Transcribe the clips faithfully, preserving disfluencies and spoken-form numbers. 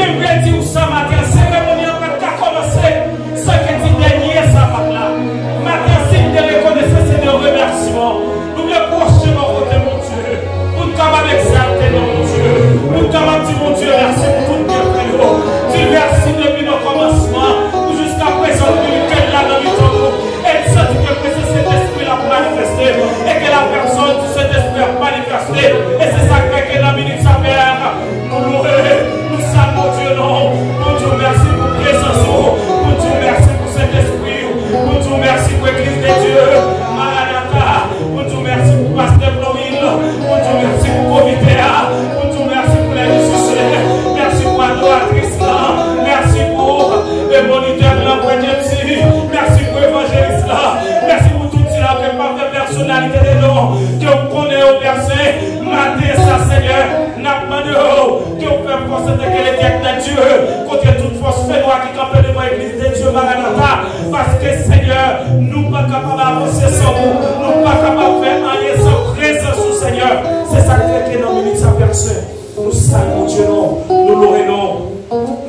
Mwen vle di w sa maten an, seremoni an pa t ka kòmanse san ke ti dènye zapat la. Maten an, se de rekonesans e de remèsiman. Nou vle pwoche bò kote Bondye, pou n kapab egzalte non Bondye, pou n kapab di Bondye mèsi pou tout byenfè yo. Di l mèsi depi nan kòmansman pou jiska prezan, depi l la nan mitan nou. E n santi ke prezans Sentespri l ap manifeste, e ke lapèsòn di Sentespri ap manifeste. E se sa k fè ke nan minit sa, Pè, nou louwe, nou salye Bondye non, pou n di w mèsi pou prezans ou, pou n di w mèsi pou Sentespri w, pou n di w mèsi pou Egliz de Dye, Maranata, pou n di w mèsi pou Pastè Floril, pou n di w mèsi pou komite a, pou n di w mèsi pou lè mizisyen, mèsi pou adoratris lan, mèsi pou, e, monitè lan, Frè James, mèsi pou evanjelis lan, mèsi pou tout sila ke pa fè pèsonalite de non, ke w konnen yo pèse, maten sa, Senyè, n ap mande w ke w fè fòs antanke letyèk nan Dye, kote tout fòs fènwa ki kanpe devan Egliz de Dye Maranata, paske, Senyè, nou pa kapab avanse san ou, nou pa kapab fè anyen san prezans ou, Senyè. Se sa k fè ke nan minit sa, pèsè, nou salye Bondye non, nou louwe non,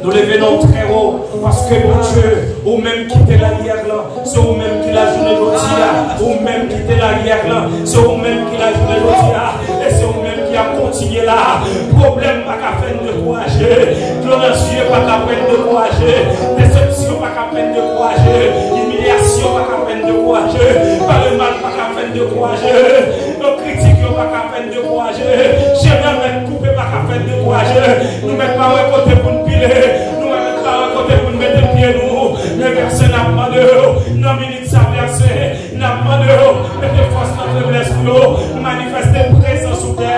nou leve non trè wo, paske Bondye, ou menm ki te la yè lan, se ou menm ki la jounen jodi a, ou menm ki te la yè lan, se ou menm ki la jounen jodi a, e se ou menm ki ap kontinye la. Pwoblèm pa ka fè n dekouraje, dlo nan zye pa ka fè n dekouraje, desepsyon pa ka fè n dekouraje, imilyasyon pa ka fè n dekouraje, pale mal pa ka fè n dekouraje, kritik yo pa ka fè n dekouraje, chemen mèt koupe pa ka fè n dekouraje. Nou mèt pa wè kote pou n pile, nou mèt pa wè kote pou n mete pye nou. Men pèsè, n ap mande w nan minit sa, pèsè, n ap mande w mete fòs nan feblès nou yo, manifeste prezans ou, Pè,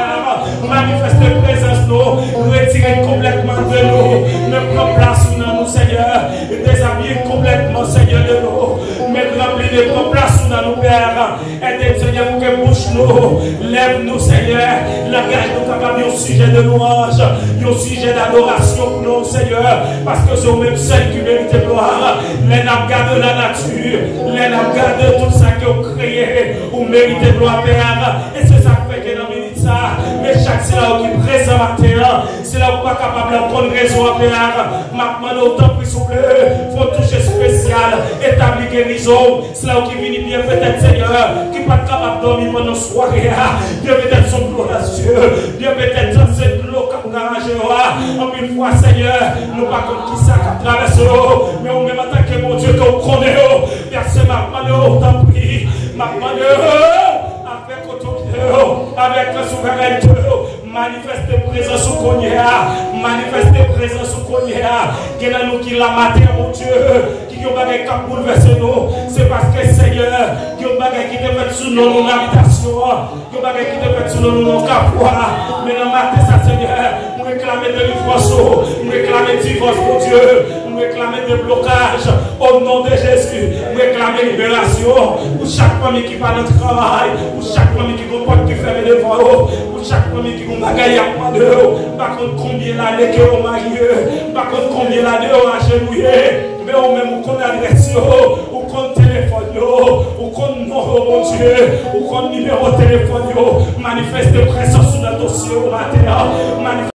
manifeste prezans nou, retire konplèkman de nou, men pran plas ou nan nou, Senyè, dezabiye konplèkman, Senyè, de nou, men ranpli de pran plas ou nan nou, Pè. Ede n, Senyè, pou ke bouch nou, lèv nou, Senyè, langaj nou kapab yon sijè de lwanj, yon sijè dadorasyon pou non w, Senyè, paske se ou menm sèl ki merite glwa. Lè n ap gade lanati, lè n ap gade tout sa ke w kreye, ou merite glwa, Pè. E se sa k fè ke nan minit sa, men chak sila yo ki prezan maten an, sila yo ki pa kapab la konn rezon an, Pè, m ap mande w, tanpri, souple, fè yon touch espesyal, etabli gerizon. Sila yo ki vini byen petèt, Senyè, ki pa t kapab dòmi pandan sware a, byen petèt se dlo nan zye, byen petèt se dlo k ap nan raje yo a. Anpil fwa, Senyè, nou pa konn kisa k ap travèse yo, men ou menm antanke Bondye ke w konnen yo, pèsè, m ap mande w, tanpri, m ap mande w, avèk otorite yo, avèk souverènte yo, manifeste prezans ou kounye a, manifeste prezans ou kounye a. Gen nan nou ki la maten an, Bondye, ki gen yon bagay k ap boulvèse nou, se paske, Senyè, gen yon bagay ki te fèt sou non nou nan abitasyon an, gen yon bagay ki te fèt sou non nou nan kafou a. Men nan maten sa, Senyè, m reklame delivrans ou, m reklame divòs, Bondye, m reklame deblokaj, o non de Jezi, m reklame liberasyon pou chak fanmi ki pa nan travay, pou chak fanmi ki gon pòt ki fèmen devan yo, pou chak fanmi ki gon bagay y ap mande yo. M pa konn konbyen lane ke yo marye, m pa konn konbyen lane yo ajenouye, men ou menm ou konn adrès yo, ou konn telefòn yo, ou konn non yo, Bondye, ou konn nimewo telefòn yo. Manifeste prezans ou nan dosye yo maten an. Manifeste